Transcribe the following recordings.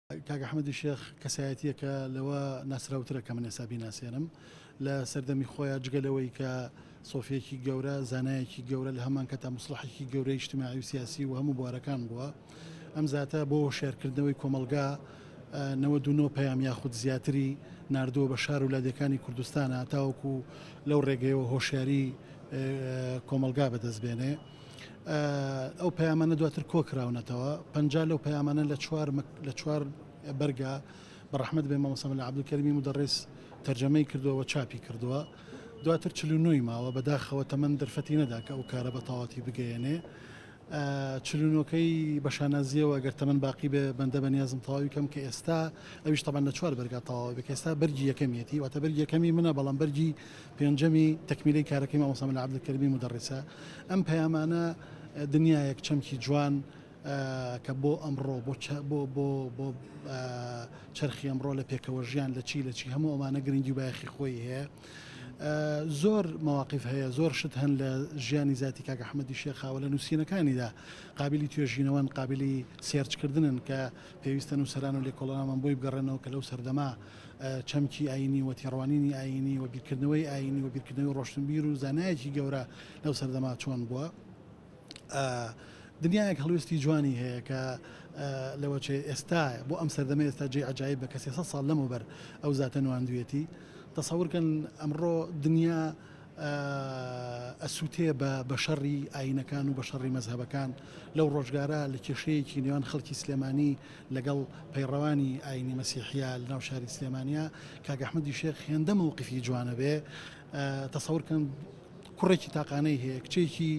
کاک ئەحمەدی شێخ کەسایەتییەکە لەوە ناسراوترە کە من ئێستا بیناسێنم. لە سەردەمی خۆیا جگە لەوەی کە سۆفییەکی گەورە، زانایەکی گەورە لە هەمان کەتا موسڵحێکی گەورەی ئیجتیماعی و سیاسی و هەموو بوارەکان بووە. ئەم زاتە بۆ هۆشیارکردنەوەی کۆمەڵگا 99 پەیام یاخود زیاتری ناردووە بە شار و لادێکانی کوردستانا تاوەکو لەو ڕێگەیەوە هۆشیاری کۆمەڵگا بەدەست بێنێ. ئەو پەیامانە دواتر کۆکراونەتەوە، 50 لەو پەیامانە لە چوار لە چوار بەرگا بە ڕەحمەت بێ مامۆستا مەلا عەبدولکەریمی مودەڕیس تەرجەمەی کردووە و چاپی کردووە. دواتر 49ی ماوە، بەداخەوە تەمەن دەرفەتی نەدا کە ئەو کارە بە تەواوەتی بگەیەنێ. 49ەکەی بە شانازییەوە گەر تەمەن باقی بێ بەندە بە نیازم تەواوی کەم کە ئێستا ئەویش تەبعەن لە چوار بەرگا تەواو بێ کە ئێستا بەرگی یەکەمیەتی واتە بەرگی یەکەمی منە بەڵام بەرگی پێنجەمی تەکمیلەی کارەکەی مامۆستا مەلا عەبدولکەریمی مودەڕیسە. ئەم پەیامانە دنیایەک چەمکی جوان کە بۆ ئەمڕۆ بۆ بۆ بۆ بۆ چەرخی ئەمڕۆ لە پێکەوە ژیان لە چی لە چی هەموو ئەمانە گرنگی و بایەخی خۆی هەیە. زۆر مەواقیف هەیە زۆر شت هەن لە ژیانی زاتی کاک ئەحمەدی شێخاوە لە نووسینەکانیدا قابلی توێژینەوەن قابلی سێرچکردنن کە پێویستە نووسەران و لێکۆڵەرانمان بۆی بگەڕێنەوە کە لەو سەردەما چەمکی ئایینی و تێڕوانینی ئایینی و بیرکردنەوەی ئایینی و بیرکردنەوەی ڕۆشنبیر و زانایەکی گەورە لەو سەردەما چۆن بووە. دنیایەک هەڵوێستی جوانی هەیە کە لەوەچێ ئێستا بۆ ئەم سەردەمە ئێستا جێی عەجایبە کە 300 ساڵ لەمەوبەر ئەو زاتە نواندویەتی. تەسەور کەن ئەمڕۆ دنیا ئەسووتێ بە بە شەڕی ئایینەکان و بە شەڕی مەزهەبەکان. لەو ڕۆژگارە لە کێشەیەکی نێوان خەڵکی سلێمانی لەگەڵ پەیڕەوانی ئایینی مەسیحیا لە ناو شاری سلێمانیا کاک ئەحمەدی شێخ هێندە مەوقیفی جوانە بێ تەسەور کەن کوڕێکی تاقانەی هەیە کچێکی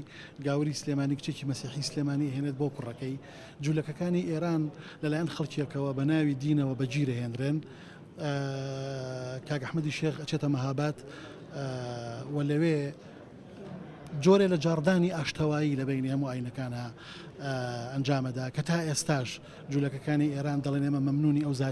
گاوری سلێمانی کچێکی مەسیحی سلێمانی ئەهێنێت بۆ کوڕەکەی جولەکەکانی ئێران لەلایەن خەڵکیەکەوە بە ناوی دینەوە بەگیرەهێنرێن کاک ئەحمەدی شێخ ئەچێتە مەهاباد و لەوێ جۆرێ لە جاڕدانی ئاشتەوایی لە بینی هەموو ئاینەکانە ئەنجامەدا کە تا ئێستاش جولەکەکانی ئێران دەڵێن ئێمە مەمنونی ئەو زات.